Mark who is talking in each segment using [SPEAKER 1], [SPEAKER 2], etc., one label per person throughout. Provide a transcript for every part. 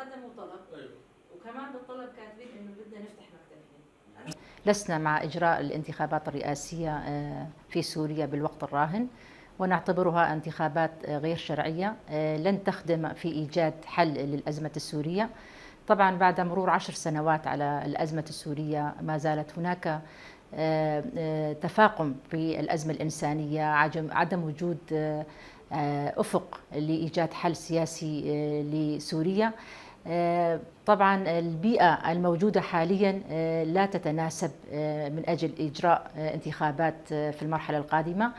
[SPEAKER 1] قدموا طلب.
[SPEAKER 2] أيوه.
[SPEAKER 1] وكمان بالطلب كاتبين انه بدنا نفتح مكتب هنا.
[SPEAKER 3] لسنا مع إجراء الانتخابات الرئاسية في سوريا بالوقت الراهن، ونعتبرها انتخابات غير شرعية لن تخدم في إيجاد حل للأزمة السورية. طبعا بعد مرور 10 سنوات على الأزمة السورية ما زالت هناك تفاقم في الأزمة الإنسانية، عدم وجود أفق لإيجاد حل سياسي لسوريا. طبعا البيئة الموجودة حاليا لا تتناسب من أجل إجراء انتخابات في المرحلة القادمة.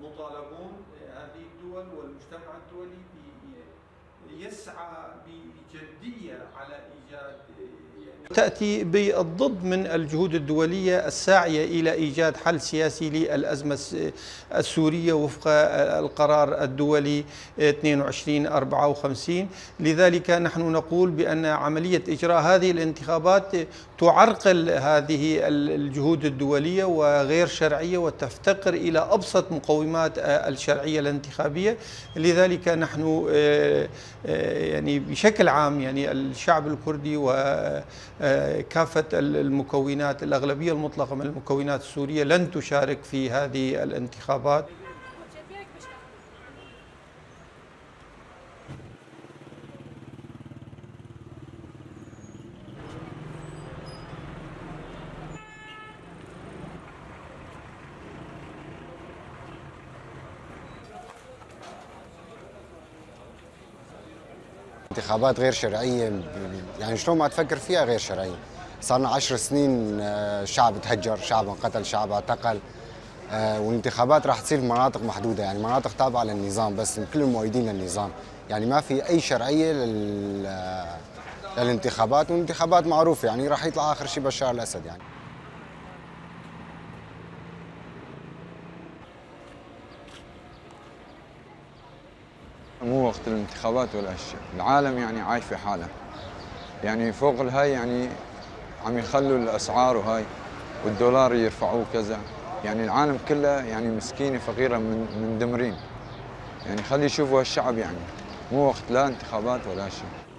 [SPEAKER 2] مطالبون هذه الدول والمجتمع الدولي يسعى بجدية على إيجاد، تأتي بالضد من الجهود الدولية الساعية إلى إيجاد حل سياسي للأزمة السورية وفق القرار الدولي 2254. لذلك نحن نقول بأن عملية إجراء هذه الانتخابات تعرقل هذه الجهود الدولية وغير شرعية وتفتقر إلى أبسط مقومات الشرعية الانتخابية. لذلك نحن يعني بشكل عام يعني الشعب الكردي وكافة المكونات، الأغلبية المطلقة من المكونات السورية لن تشارك في هذه الانتخابات.
[SPEAKER 4] انتخابات غير شرعية، يعني شلون ما تفكر فيها غير شرعية. صار لنا 10 سنين شعب تهجر، شعب انقتل، شعب اعتقل، والانتخابات راح تصير بمناطق محدودة، يعني مناطق تابعة للنظام بس، كل المؤيدين للنظام، يعني ما في أي شرعية للانتخابات، والانتخابات معروفة يعني راح يطلع آخر شيء بشار الأسد يعني.
[SPEAKER 5] مو وقت الانتخابات ولا شيء، العالم يعني عايش في حاله، يعني فوق الهاي يعني عم يخلوا الاسعار وهاي والدولار يرفعوه كذا، يعني العالم كله يعني مسكينه فقيره مندمرين، يعني خلي يشوفوا هالشعب، يعني مو وقت لا انتخابات ولا شيء.